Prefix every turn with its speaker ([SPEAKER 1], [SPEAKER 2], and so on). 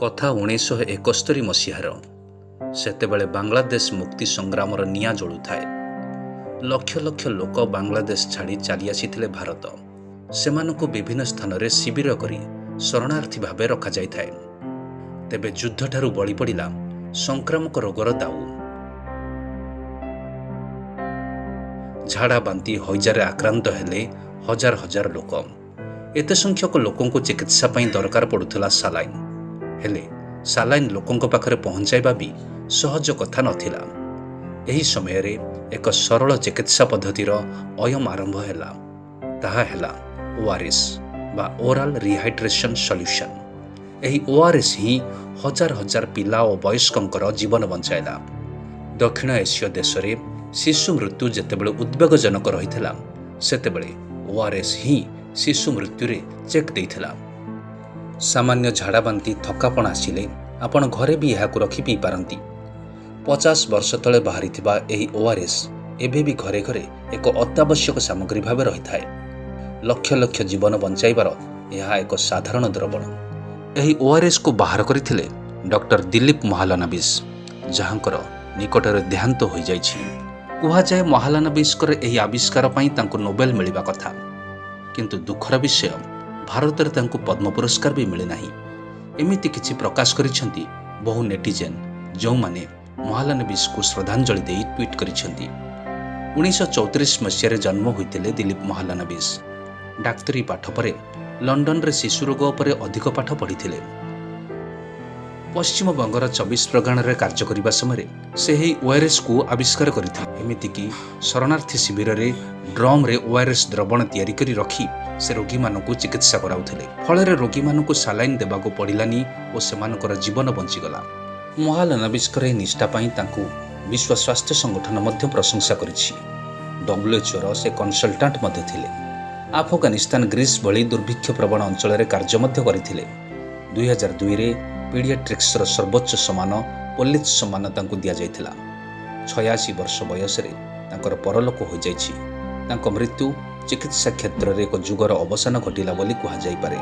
[SPEAKER 1] କଥା 1971 ମସିହାର। ସେତେବେଳେ ବାଂଲାଦେଶ ମୁକ୍ତି ସଂଗ୍ରାମର ନିଆଁ ଜଳୁଥାଏ। ଲକ୍ଷ ଲକ୍ଷ ଲୋକ ବାଂଲାଦେଶ ଛାଡ଼ି ଚାଲି ଆସିଥିଲେ ଭାରତ। ସେମାନଙ୍କୁ ବିଭିନ୍ନ ସ୍ଥାନରେ ଶିବିର କରି ଶରଣାର୍ଥୀ ଭାବେ ରଖାଯାଇଥାଏ। ତେବେ ଯୁଦ୍ଧଠାରୁ ବଳି ପଡ଼ିଲା ସଂକ୍ରାମକ ରୋଗର ଦାଉ। ଝାଡ଼ା, ବାନ୍ତି, ହଇଜାରେ ଆକ୍ରାନ୍ତ ହେଲେ ହଜାର ହଜାର ଲୋକ। ଏତେ ସଂଖ୍ୟକ ଲୋକଙ୍କୁ ଚିକିତ୍ସା ପାଇଁ ଦରକାର ପଡ଼ୁଥିଲା ସାଲାଇନ୍। ହେଲେ ସାଲାଇନ୍ ଲୋକଙ୍କ ପାଖରେ ପହଞ୍ଚାଇବା ବି ସହଜ କଥା ନଥିଲା। ଏହି ସମୟରେ ଏକ ସରଳ ଚିକିତ୍ସା ପଦ୍ଧତିର ଅୟମ ଆରମ୍ଭ ହେଲା। ତାହା ହେଲା ଓଆର୍ଏସ୍ ବା ଓରାଲ୍ ରିହାଇଡ୍ରେସନ୍ ସଲ୍ୟୁସନ୍। ଏହି ଓଆର୍ଏସ୍ ହିଁ ହଜାର ହଜାର ପିଲା ଓ ବୟସ୍କଙ୍କର ଜୀବନ ବଞ୍ଚାଇଲା। ଦକ୍ଷିଣ ଏସୀୟ ଦେଶରେ ଶିଶୁ ମୃତ୍ୟୁ ଯେତେବେଳେ ଉଦ୍ବେଗଜନକ ରହିଥିଲା, ସେତେବେଳେ ଓଆର୍ଏସ୍ ହିଁ ଶିଶୁ ମୃତ୍ୟୁରେ ଚେକ୍ ଦେଇଥିଲା। ସାମାନ୍ୟ ଝାଡ଼ାବାନ୍ତି, ଥକାପଣ ଆସିଲେ ଆପଣ ଘରେ ବି ଏହାକୁ ରଖି ପିଇପାରନ୍ତି। 50 ବର୍ଷ ତଳେ ବାହାରିଥିବା ଏହି ଓଆର୍ଏସ୍ ଏବେ ବି ଘରେ ଘରେ ଏକ ଅତ୍ୟାବଶ୍ୟକ ସାମଗ୍ରୀ ଭାବେ ରହିଥାଏ। ଲକ୍ଷ ଲକ୍ଷ ଜୀବନ ବଞ୍ଚାଇବାର ଏହା ଏକ ସାଧାରଣ ଦ୍ରବଣ। ଏହି ଓଆର୍ଏସ୍କୁ ବାହାର କରିଥିଲେ ଡକ୍ଟର ଦିଲ୍ଲୀପ ମହାଲାନବିସ୍, ଯାହାଙ୍କର ନିକଟରେ ଦେହାନ୍ତ ହୋଇଯାଇଛି। କୁହାଯାଏ ମହାଲାନବିସ୍ଙ୍କର ଏହି ଆବିଷ୍କାର ପାଇଁ ତାଙ୍କୁ ନୋବେଲ ମିଳିବା କଥା, କିନ୍ତୁ ଦୁଃଖର ବିଷୟ ଭାରତରେ ତାଙ୍କୁ ପଦ୍ମ ପୁରସ୍କାର ବି ମିଳିନାହିଁ। ଏମିତି କିଛି ପ୍ରକାଶ କରିଛନ୍ତି ବହୁ ନେଟିଜେନ୍, ଯେଉଁମାନେ ମହାଲାନବିସ୍କୁ ଶ୍ରଦ୍ଧାଞ୍ଜଳି ଦେଇ ଟ୍ୱିଟ୍ କରିଛନ୍ତି। 1934 ମସିହାରେ ଜନ୍ମ ହୋଇଥିଲେ ଦିଲ୍ଲୀପ ମହାଲାନବିସ୍। ଡାକ୍ତରୀ ପାଠ ପରେ ଲଣ୍ଡନରେ ଶିଶୁ ରୋଗ ଉପରେ ଅଧିକ ପାଠ ପଢ଼ିଥିଲେ। ପଶ୍ଚିମବଙ୍ଗର 24 ପ୍ରଗଣାରେ କାର୍ଯ୍ୟ କରିବା ସମୟରେ ସେ ଏହି ଓଆର୍ଏସ୍କୁ ଆବିଷ୍କାର କରିଥିଲେ। ଏମିତିକି ଶରଣାର୍ଥୀ ଶିବିରରେ ଡ୍ରମ୍ରେ ଓଆର୍ଏସ୍ ଦ୍ରବଣ ତିଆରି କରି ରଖି ସେ ରୋଗୀମାନଙ୍କୁ ଚିକିତ୍ସା କରାଉଥିଲେ। ଫଳରେ ରୋଗୀମାନଙ୍କୁ ସାଲାଇନ୍ ଦେବାକୁ ପଡ଼ିଲାନି ଓ ସେମାନଙ୍କର ଜୀବନ ବଞ୍ଚିଗଲା। ମହାଲାନବିସ୍ଙ୍କର ଏହି ନିଷ୍ଠା ପାଇଁ ତାଙ୍କୁ ବିଶ୍ୱ ସ୍ୱାସ୍ଥ୍ୟ ସଂଗଠନ ମଧ୍ୟ ପ୍ରଶଂସା କରିଛି। ଡବ୍ଲ୍ୟୁଏଚ୍ଓର ସେ କନସଲଟାଣ୍ଟ ମଧ୍ୟ ଥିଲେ। ଆଫଗାନିସ୍ତାନ, ଗ୍ରୀସ୍ ଭଳି ଦୁର୍ଭିକ୍ଷ ପ୍ରବଣ ଅଞ୍ଚଳରେ କାର୍ଯ୍ୟ ମଧ୍ୟ କରିଥିଲେ। 2002ରେ ପିଡ଼ିଆଟ୍ରିକ୍ସର ସର୍ବୋଚ୍ଚ ସମ୍ମାନ ପୋଲିସ ସମ୍ମାନ ତାଙ୍କୁ ଦିଆଯାଇଥିଲା। 86 ବର୍ଷ ବୟସରେ ତାଙ୍କର ପରଲୋକ ହୋଇଯାଇଛି। ତାଙ୍କ ମୃତ୍ୟୁ ଚିକିତ୍ସା କ୍ଷେତ୍ରରେ ଏକ ଯୁଗର ଅବସାନ ଘଟିଲା ବୋଲି କୁହାଯାଇପାରେ।